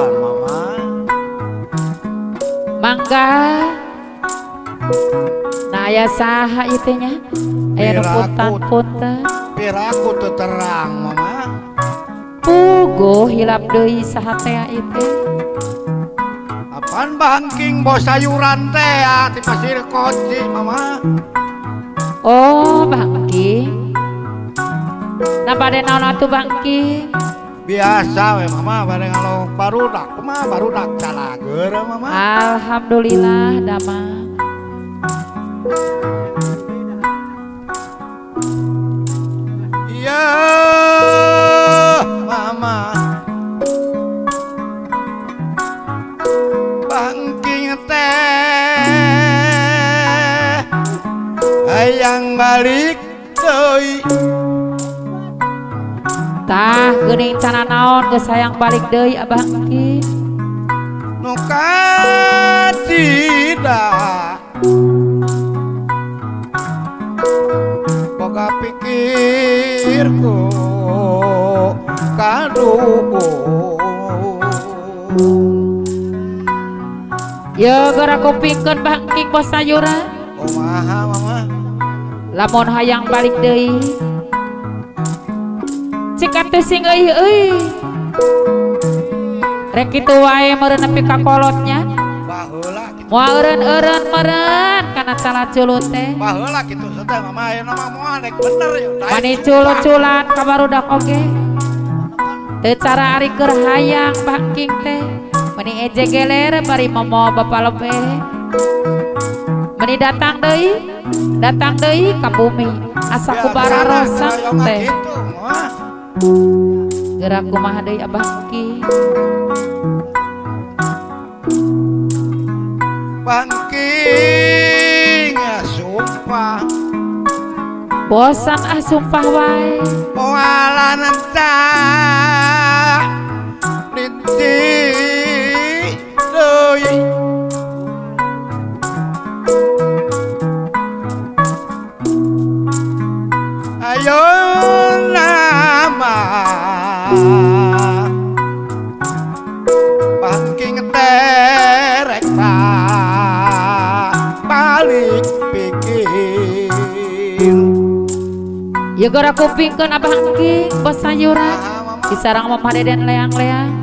Sayuran mama. Mangga. Nah aya saha ieu teh nya? Aya nu punten-punten. Piraku teu terang mama. Puguh hilap deui saha teh ieu teh. Apaan bangking bos sayuran teh ya di pasir kunci mama. Oh bangking. Nah bade naon atuh bangking? Biasa we mama bade ngalong barudak mah barudak calageur mama. Alhamdulillah damang. Iya mama. Bangking teh hayang balik deui. Tah geuning cana naon geus hayang balik deui Abah Engking. Nu kacida boga pikirku kaduhung. Ye geura kupingkeun Bah Engking bos sayuran. Kumaha mama? Lamun hayang balik deui cik atuh sing euy euy. Rek kitu wae meureun nepi ka kolotnya. Baheula kitu. Moal eureun-eureun meureun kana calaculut teh. Baheula kitu teh mama ayeuna mah moal rek bener yeuh. Mani culu-culan ka barudak oge. Teu cara ari keur hayang Bah Engking teh. Meni eje geler bari momo bapa lebeh. Meni datang deui ka bumi asa ku bararosak teh. Geura kumaha deui Abah Engking? Bangking ya sumpah. Bosan ah sumpah wae. Moalan tah niti deui. Ayo nama bangking terek balik pikir. Ya geura kupingkeun Abah Engking bos sayuran. Disarang mama deden leang-leang.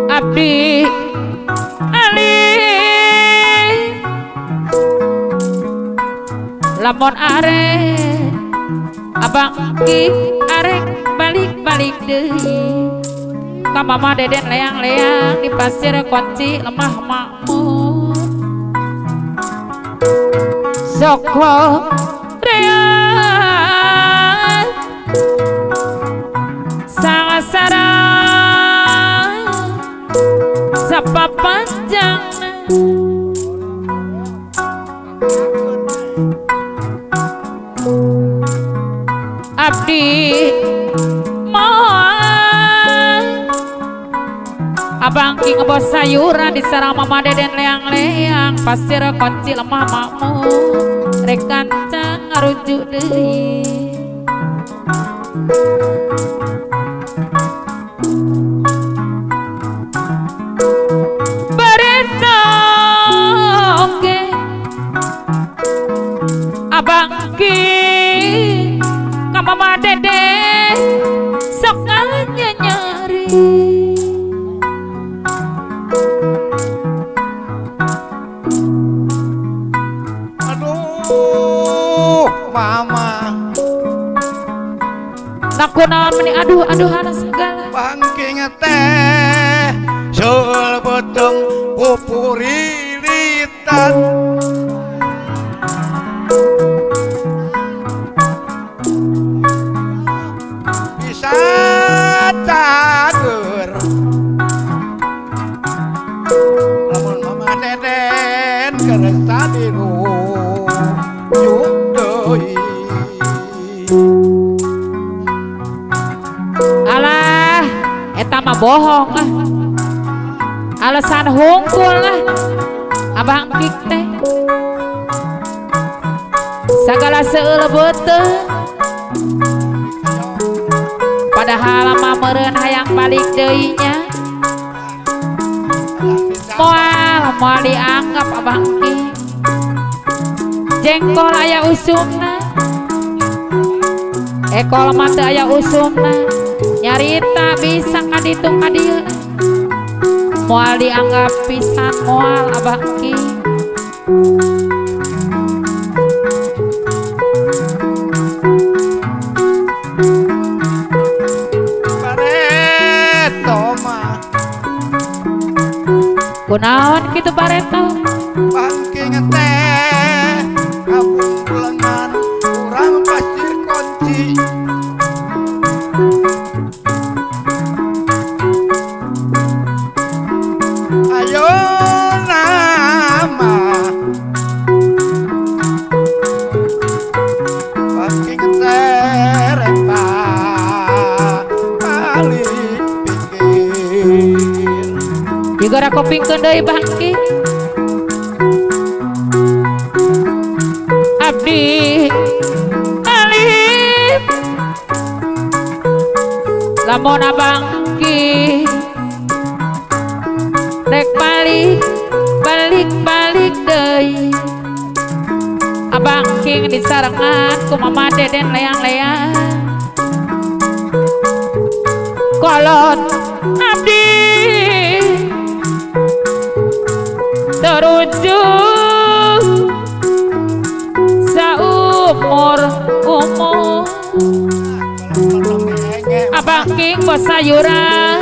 Abdi Ali lamun arek Abang Engking arek balik-balik deui ka mama deden leang-leang di pasir kunci lemah makmur. Soko rea sangasara sapa panjang. Abdi moal Abang King bos sayuran disarang mama deden leang-leang pasir kunci lemah makmur rek kancang ngarujuk deui. Barena oge Abang King ka mama dede sok nyari. Aduh mama. Nah kunaon meni aduh aduh segala. Bangking teh seul beuteung pupurilitan. Bisa cager lamun mama deden kersa dirujuk deui. Alah eta mah bohong ah. Alasan hungkul lah Abah Engking teh. Sagala seueul beuteung padahal mah meureun hayang balik deui nya. Moal dianggap Abah Engking. Jengkol aya usumna, ekol mah teu aya usumna, nyarita bisa kaditu kadieu. Moal dianggap pisan moal Abah Engking. Bareto mah kunaon kitu bareto? Bangking teh kabungkulengan urang pasir kunci. Ayo nama bangking teh repa balik pinggir. Digora kupingkeun deui Bangking. Abdi alif lamun Abangking rek balik balik balik deui. Abangking disarengan ku Mama Deden leang-leang. Kolot abdi terujuk saumur umur. Abangking bos sayuran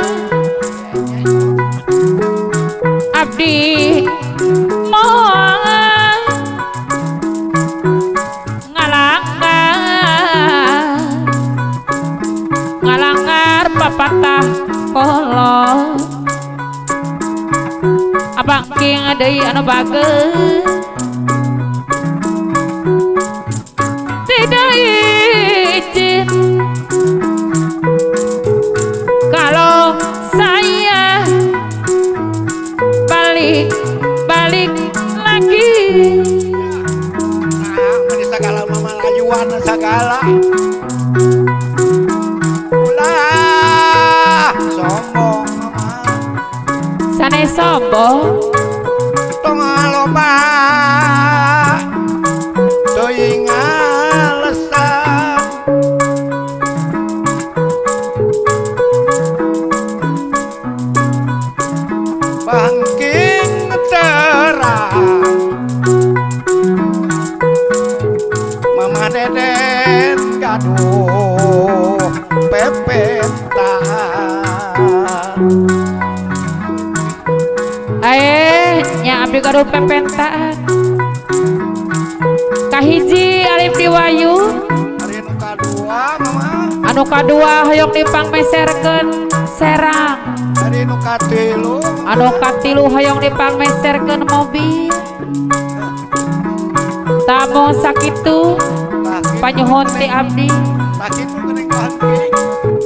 abdi moal ngalanggar ngalanggar papatah kolot. Abangking deui anu bageus tidak izin kalau saya balik balik lagi. Nah, meni sagala mama layuan sagala. Ulah sombong mama. Sanes sombong. Tong loba teuing alesan. Bangking terang Mama Deden gaduh pepentaan. Nya abdi gaduh pepentaan. Kahiji Alif Diwayu, ari nu kadua mama. Anu kadua hoyong dipangmeserkeun serang. Ari nu katilu, anu katilu hoyong dipangmeserkeun mobil. Tamu sakitu panyuhun ti abdi. Sakitu geuning bangking.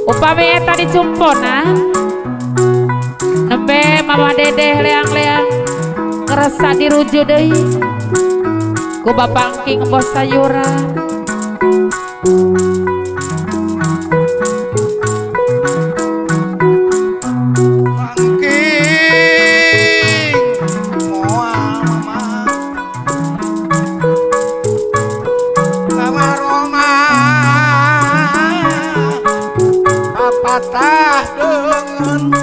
Upami eta dicumponan nembe Mama Dedeh leang-leang ngerasa dirujuk deui ku Bapak Engking bos sayuran. Bangking moal mama nama Roma papatah deungeun.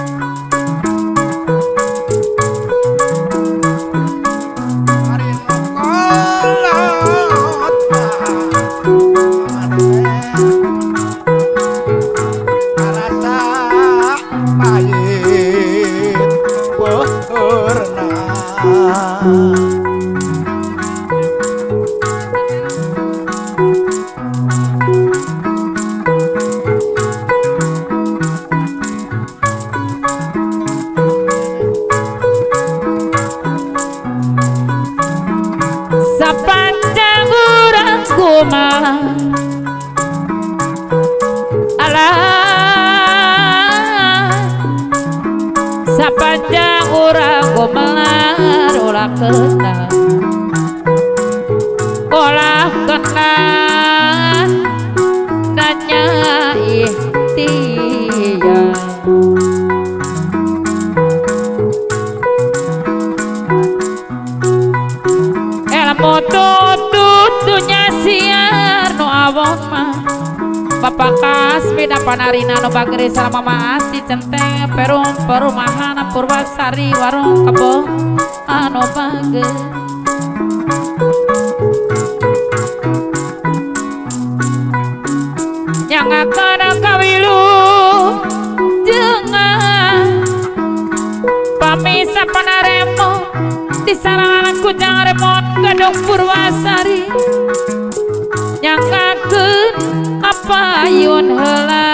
Sapanjang urang kumaha alah, sapanjang urang kumaha ulah kenal, ulah kenal nanya ikhtiar. Bapak Kasmina panarina nu bageri sareng Mama Asi Centeng Perum Perumahan Purwasari Warung Kebo anu bager. Yang akan kawilu jengan pamisa panaremo di sarangan kujang remon Gadung Purwasari nyangkakeun kapayun heula.